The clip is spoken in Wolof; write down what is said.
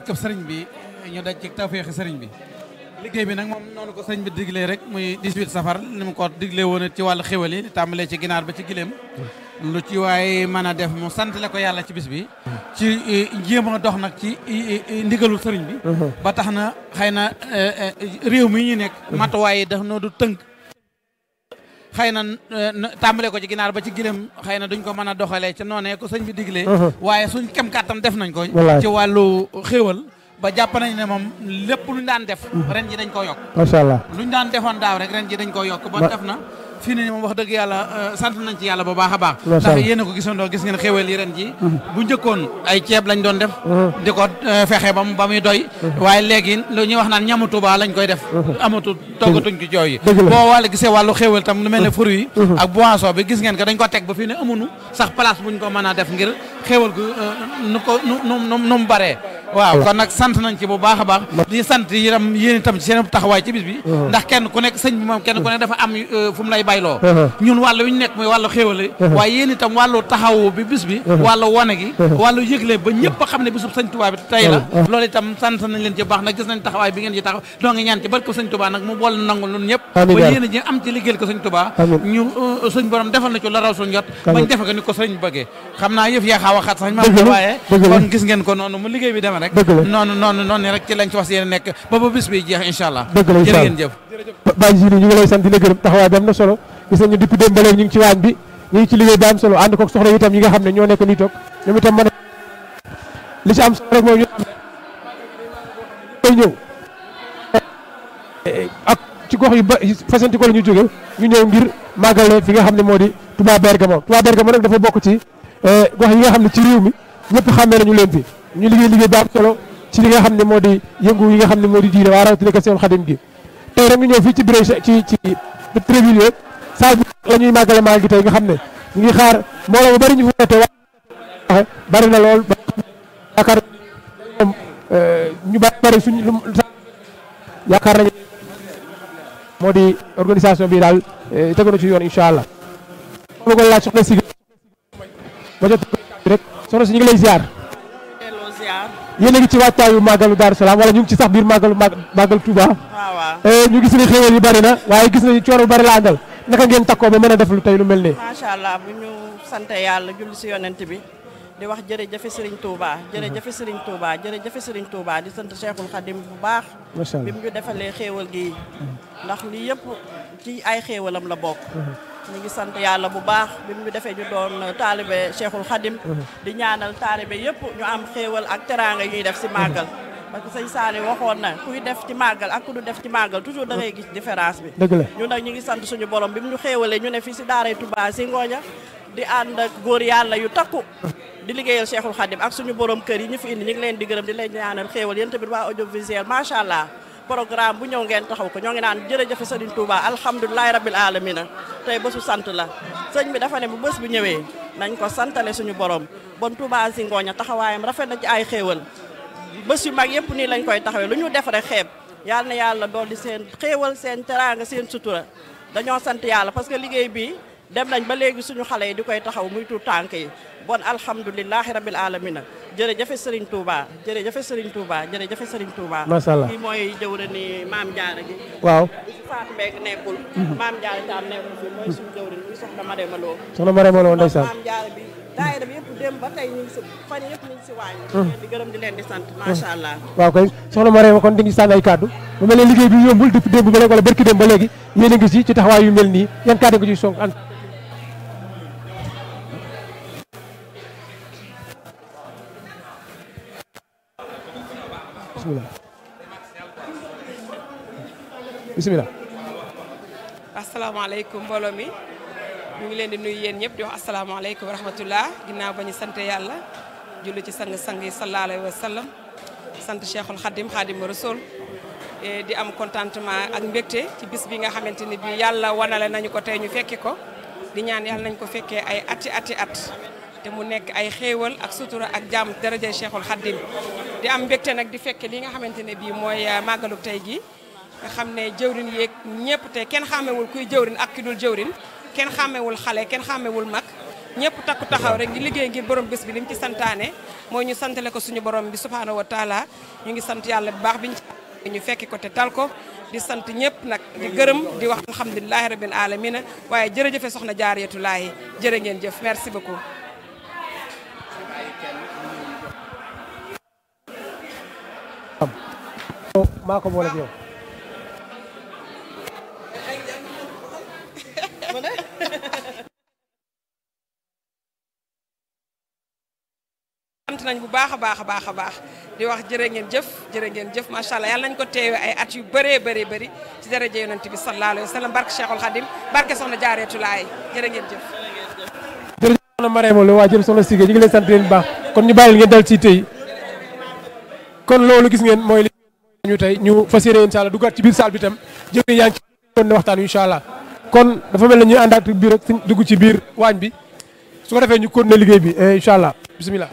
barkeb sëriñ bi ñu daj ci tawfeexi sëriñ bi liggéey bi nag moom noonu ko sëriñ bi diglee rek muy 18 safar ni mu ko diglee woon ci wàllu xéwal yi tàmbalee ci ginaar ba ci gileem lu ci waaye mën a def mu sant la ko yàlla ci bis bi ci jéem a dox nag ci ndigalu sëriñ bi ba tax na xëy na réew mi ñu nekk matuwaay yi daf noo du tënk xëy na tàmbale ko ci ginaar ba ci gileem xëy na duñ ko mën a doxalee ci noonee ko sëñ bi diglee waaye suñ kem kàttan def nañ ko ci wàllu xéwal ba jàpp nañ ne moom lépp luñ daan def ren ji dañ koo yokk macha allah luñ daan defoon daaw rek ren ji dañ koo yokk ba def na fii ne moom wax dëgg yàlla sant nañ ci yàlla bu baax a baax ndax yéen a ko gisandoo gis ngeen xéwal yi ren ji bu njëkkoon ay ceeb lañ doon def di ko fexe ba muy doy waaye léegi lu ñuy wax naan ñamu Tuuba lañ koy def amatu toggatuñ ci coow yi boo wàll gisee wàllu xéwal tam lu mel ne fruit yi ak boisson bi gis ngeen ko dañ ko teg ba fii ne amunu sax place buñ ko mën a def ngir xéwal gu nu mu baree waaw kon nag sant nañ ci bu baax a baax di sant yitam yéen itam ci seen taxawaay ci bis bi ndax kenn ku nekk sëñ bi moom kenn ku nekk dafa am fu mu lay bayloo ñun wàllu wi ñu nekk muy wàllu xéwale waaye yéen itam wàllu taxawu bi bis bi wàllu wone gi wàllu yëgle ba ñëpp a xam ne bisub sëñ Touba bi tey la loolu itam sant nañ leen ci baax nag gis nañ taxawaay bi ngeen ci taxaw doo ngi ñaan ci barke sëñ Touba nag mu boole nangul ñun ñëpp ba yéen ji am ci liggéeyal ko sëñ Touba ñu sëñ borom defal na ci la raw suñ jot bañ defe ko ni ko sëñ bëggee xam naa yëf yaa xaw a xat sax ma waaye kon gis ngeen ko noonu mu liggéey bi demee rek noonu rek ci lañ ci wax yéen nekk ba bis bi jeex incha allah jërë ngeen jëf Baye Jili ñu ngi lay sant di la gërëm taxawaay bi am na solo gis nañu depuis démb ba léegi ñu ngi ci waañ bi ñu ngi ci liggéey bi am solo ànd ko soxla itam yi nga xam ne ñoo nekk nii toog ñoom itam mën li ci am solo rek mooy ñu koy ñëw ak ci gox yu ba fasanti ko la ñu jóge ñu ñëw ngir màggale fi nga xam ne moo di Touba Bergamo nag dafa bokk ci gox yi nga xam ne ci réew mi ñëpp xàmmee nañu leen fi ñu liggéey ba am solo ci li nga xam ne moo di yëngu yi nga xam ne moo di diine waa rawatina ko Seexul Xadim gi tey rek ñu ñëw fii ci bureau ci Tréviño saa bi la ñuy màggale magal gi tey nga xam ne ñu ngi xaar mbooloo bu bari ñu fa woote waxe bari na lool ba yaakaar moom ñu bari suñ yaakaar nañu moo di organisation bi daal tegu na ci yoon incha allah ma ko laaj soxna si ma jot rek soxna si ñu ngi lay ziar yéen a ngi ci wàccaayu màggalu Daaru Salaam wala ñu ngi ci sax biir màggalu Touba ñu gis ne xéewal yi bari na waaye gis nañu coono bu bari la àndal naka ngeen takkoo ba mën a def lu tey lu mel nii macha allah bu ñu sante yàlla julli si yonent bi di wax jërëjëf Serigne Touba jërëjëf Serigne Touba jërëjëf Serigne Touba di sant Cheikhul Khadim bu baax bi mu ñu defalee xéewal gi ndax lii yëpp ci ay xéewalam la bokk ñu ngi sant yàlla bu baax bi mu defee ñu doon taalibe Cheikhul Khadim di ñaanal taalibe yëpp ñu am xéewal ak teraanga ñuy def si màggal parce que sëñ Saali waxoon na kuy def ci màggal ak ku du def ci màggal toujours da ngay gis différence bi ñu nag ñu ngi sant suñu borom bi mu ñu xéewalee ñu ne fii si daaray Touba si Ngooña di ànd ak góor yàlla yu takku di liggéeyal Cheikhul Khadim ak suñu borom kër yi ñu fi indi ñu ngi leen di gërëm di leen ñaanal xéewal yéen tamit waa audiovisuel macha allah programme bu ñëw ngeen taxaw ko ñoo ngi naan jërëjëf Serigne Touba alhamdulilahi rabil alamina tey bésu sant la sëñ bi dafa ne bu bés bu ñëwee nañ ko santale suñu borom bon Touba si Ngooña taxawaayam rafet na ci ay xéewal bés yu mag yëpp nii lañ koy taxawee lu ñu def rek xeeb yàlla na yàlla dool di seen xéewal seen teraanga seen sutura dañoo sant yàlla parce que liggéey bi dem nañ ba léegi suñu xale yi di koy taxaw muy tuut tànk yi bon alhamdulilahi rabil alamina jërëjëf Serigne Touba jërëjëf Serigne Touba jërëjëf Serigne Touba macha allah kii mooy jëwre ni maam Jaara gi waaw Fatou Mbengue nekkul maam Jaara tam nekkul fi mooy suñu jëwre ni soxna Marema Lo soxna Marema Lo ndeysaan maam Jaara bi daayira bi yëpp dem ba tey ñu ngi si fan yëpp ñu ngi si waañ di gërëm di leen di sant macha allah waaw kay soxna Marema kon di ngi sànni ay kàddu bu mel ne liggéey bi yombul depuis démb ba léegi wala barki démb ba léegi yéen a ngi ci taxawaay yu mel nii yan kàddu nga ciy song an bismillah asalaamaaleykum mbooloo mi ñu ngi leen di nuyu yéen ñëpp di wax asalaamaaleykum wa rahmatullah ginnaaw ba ñu sant yàlla julli ci sang-sang yi sallallahu alayhi wa sallam sant Cheikhul Khadim Khadim Rasoul di am contentement ak mbégte ci bis bi nga xamante ni bi yàlla wanale nañu ko tey ñu fekki ko di ñaan yàlla nañ ko fekkee ay ati at te mu nekk ay xéewal ak sutura ak jàmm daraja Cheikhul Khadim di am mbégte nag di fekke li nga xamante ne bii mooy màggaluk tey gi nga xam ne jëwrin yeeg ñëpp te kenn xàmmewul kuy jëwrin ak ki dul jëwrin kenn xàmmewul xale kenn xàmmewul mag ñëpp takku taxaw rek di liggéey ngir borom bés bi li mu ci santaane mooy ñu santale ko suñu borom bi subhaanahu wa taala ñu ngi sant yàlla bu baax biñ ci ñu fekki ko te tal ko di sant ñëpp nag di gërëm di wax alhamdulilahi rabbil alamina waaye jërëjëfe soxna Jaaratullaahi jërë ngeen jëf merci beaucoup. maa ko boole ak yow. sant nañ bu baax a baax a baax a baax di wax jërë ngeen jëf macha allah yàlla nañ ko teewe ay at yu bëree bëri ci daraja yonent bi sallallahu alayhi wa sallam barke Cheikhul Khadim barke soxna Jaaratullaahi jërë ngeen jëf. jërëjëf soxna Marème Lo waa jërëjëf soxna Siga ñu ngi leen sant leen bu baax kon ñu bàyyi ngeen dal ci tey kon loolu gis ngeen mooy li ñu tey ñu fas yéene incha allah duggaat ci biir salle bi tam jërëjëf yaa ngi ci doon waxtaan incha allah kon dafa mel ne ñuy àndaat biir rek dugg ci biir waañ bi su ko defee ñu continuer liggéey bi incha allah bisimilah.